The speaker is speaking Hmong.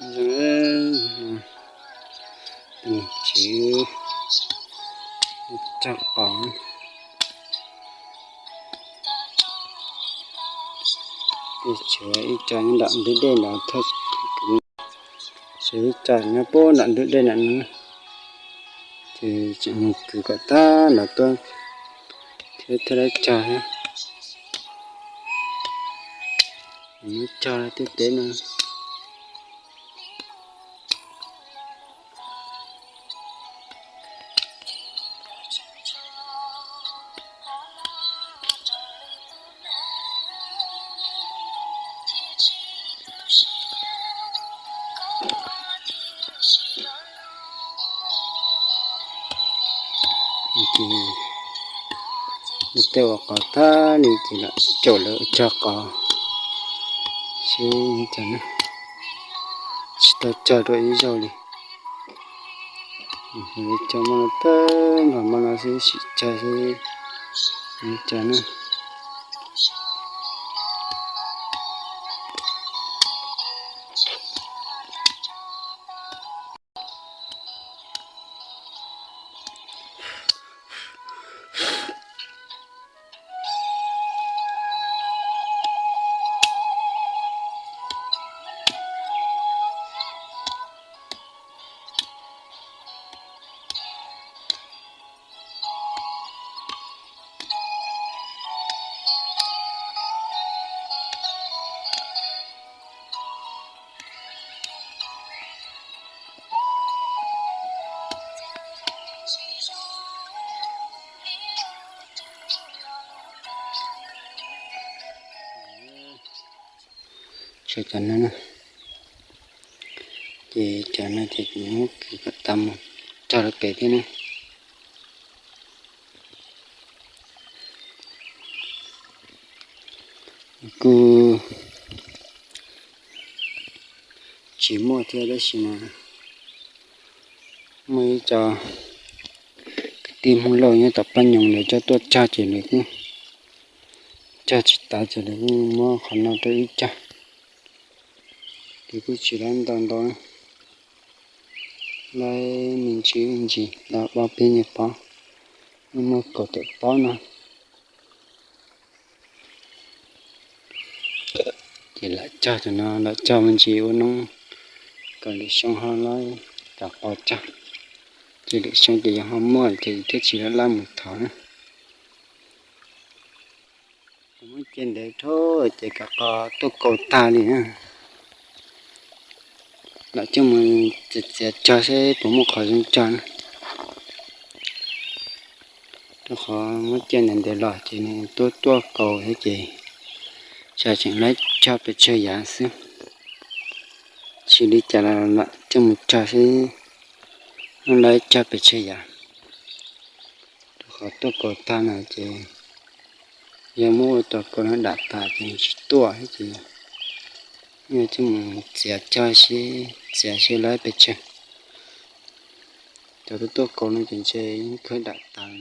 Tus tswv cog qos, tus tswv ib co nyob nram ntug dej ntawd, tus tswv ib co nyob puag nram ntug dej nram no, ces tseem mus kwv kom tag nrho tuaj thiab thiaj li cog thiab. Muab cog tej teb no. Ces tej uas qos tag li ces lam caum lawv cog qos xwb, tsis tau cog dua ib zaug li. Cog maj no tag nrho maj no xwb, sim cog xwb, cog na. Cov no, ces cov no ces kuv muab kwv kom tag mus cog lawv pem thiab na. Kuj tsis muaj thiab tab sis mas muaj ib co kwv tij Hmoob Lauj nyob tom Paj Nyoog lawv coj tuaj cog ces lawv kuj cog tsis tas ces lawv kuj muab qhov no rau wb cog. Ces kuj tsis lab ntau ntau, lab me ntsis ntsis los peb nyuag pob, muaj kaum tawm pob no. Ces lam cog cov no, lam cog me ntsis ua noob kom lwm xyoo ho lab cov qos cog. Ces lwm xyoo ces yog ho muaj ces thiaj tsis lab mus thov na. Muab cia ntev dhau ces kav qos tuaj kaus tag li na. Lam coj mus txiav txiav cog seb puas muaj qhov zoo cog na. Rau qhov muab cia ntev ntev los ces nws tuaj tuaj kaus thiab ces tsam tseem lab cog pes tsawg yav xwb. Tsis li cas los lam coj mus cog seb lab cog pes tsawg yav. Rau qhov tuaj kaus tag no ces yog muab ua tos kaus no dam tas ces nws tsis tuaj thiab ces yog coj mus txiav cog seb, txiav seb lab pes tsawg. Cov tuaj tuaj kaus no ces ntshe yeej kawg dam tas.